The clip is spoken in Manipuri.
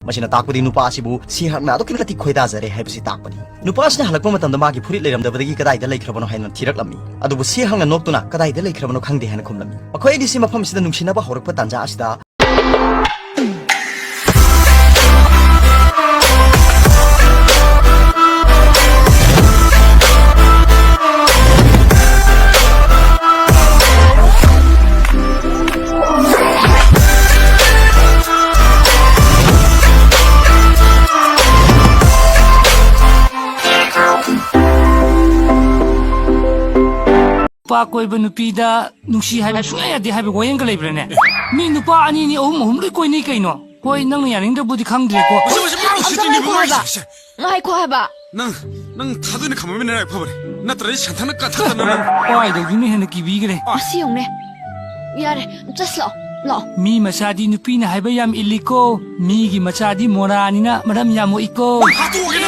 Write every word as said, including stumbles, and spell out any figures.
ꯃꯁꯤꯅ ꯇꯥꯛꯄꯗꯤ ꯅꯨꯄꯥ ꯑꯁꯤꯕꯨ ꯁꯤꯍꯥꯛꯅ ꯑꯗꯨꯛꯀꯤ ꯃꯇꯤꯛ ꯈꯣꯏꯗꯥꯖꯔꯦ ꯍꯥꯏꯕꯁꯤ ꯇꯥꯛꯄꯅꯤ꯫ ꯅꯨꯄꯥ ꯑꯁꯤꯅ ꯍꯜꯂꯛꯄ ꯃꯇꯝꯗ ꯃꯥꯒꯤ ꯐꯨꯔꯤꯠ ꯂꯩꯔꯝꯗꯕꯗꯒꯤ ꯀꯗꯥꯏꯗ ꯂꯩꯈ꯭ꯔꯕꯅꯣ ꯍꯥꯏꯅ ꯊꯤꯔꯛꯂꯝꯃꯤ꯫ ꯑꯗꯨꯕꯨ ꯁꯤꯍꯥꯛꯅ ꯅꯣꯛꯇꯨꯅ "ꯀꯗꯥꯏꯗ ꯂꯩꯈ꯭ꯔꯕꯅꯣ ꯈꯪꯗꯦ" ꯍꯥꯏꯅ ꯈꯨꯝꯂꯝꯃꯤ꯫ ꯃꯈꯣꯏ ꯑꯅꯤꯁꯤ ꯃꯐꯝ ꯑꯁꯤꯗ ꯅꯨꯡꯁꯤꯅꯕ ꯍꯧꯔꯛꯄ ꯇꯥꯟꯖꯥ ꯑꯁꯤꯗ ꯅꯨꯄꯥ ꯀꯣꯏꯕ ꯅꯨꯄꯤꯗ ꯅꯨꯡꯁꯤ ꯍꯥꯏꯕ ꯁꯨꯡꯌꯥ ꯌꯥꯗꯦ ꯍꯥꯏꯕ ꯋꯥꯍꯩ ꯑꯃꯒ ꯂꯩꯕ꯭ꯔꯥꯅꯦ? ꯃꯤ ꯅꯨꯄꯥ ꯑꯅꯤ ꯑꯅꯤ, ꯑꯍꯨꯝ ꯑꯍꯨꯝ ꯂꯣꯏ ꯀꯣꯏꯅꯩ ꯀꯩꯅꯣ꯫ ꯍꯣꯏ, ꯅꯪꯅ ꯌꯥꯅꯤꯡꯗ꯭ꯔꯕꯨꯗꯤ ꯈꯪꯗ꯭ꯔꯦꯀꯣ꯫ ꯃꯁꯤ, ꯃꯁꯤ, ꯃꯁꯤ, ꯑꯝꯇ ꯁꯤ, ꯉꯥꯏꯈꯣ ꯍꯥꯏꯕ꯫ ꯁꯤ, ꯁꯤ꯫ ꯉꯥꯏꯈꯣ ꯍꯥꯏꯕ꯫ ꯅꯪ, ꯅꯪ ꯊꯥꯗꯣꯏꯅ ꯈꯝꯕ ꯃꯤꯅ ꯂꯥꯏꯕꯛ ꯐꯕꯅꯦ꯫ ꯅꯠꯇ꯭ꯔꯗꯤ ꯁꯟꯊꯪꯅ ꯀꯟꯊꯠꯇꯅ ꯅꯪ꯫ ꯀꯥꯏꯗꯧꯗꯨꯅ ꯍꯦꯟꯅ ꯀꯤꯕꯤꯈ꯭ꯔꯦ꯫ ꯃꯁꯤ ꯌꯦꯡꯉꯨꯅꯦ꯫ ꯌꯥꯔꯦ, ꯆꯠꯁꯤ ꯂꯥꯛꯑꯣ, ꯂꯥꯛꯑꯣ꯫ ꯃꯤ ꯃꯆꯥꯗꯤ ꯅꯨꯄꯤꯅ ꯍꯥꯏꯕ ꯌꯥꯝ ꯏꯜꯂꯤꯀꯣ꯫ ꯃꯤꯒꯤ ꯃꯆꯥꯗꯤ ꯃꯣꯔꯥꯅꯤꯅ ꯃꯔꯝ ꯌꯥꯝ ꯃꯣꯛꯏꯀꯣ꯫ ꯍꯥꯠꯇꯣꯛꯑꯒꯦ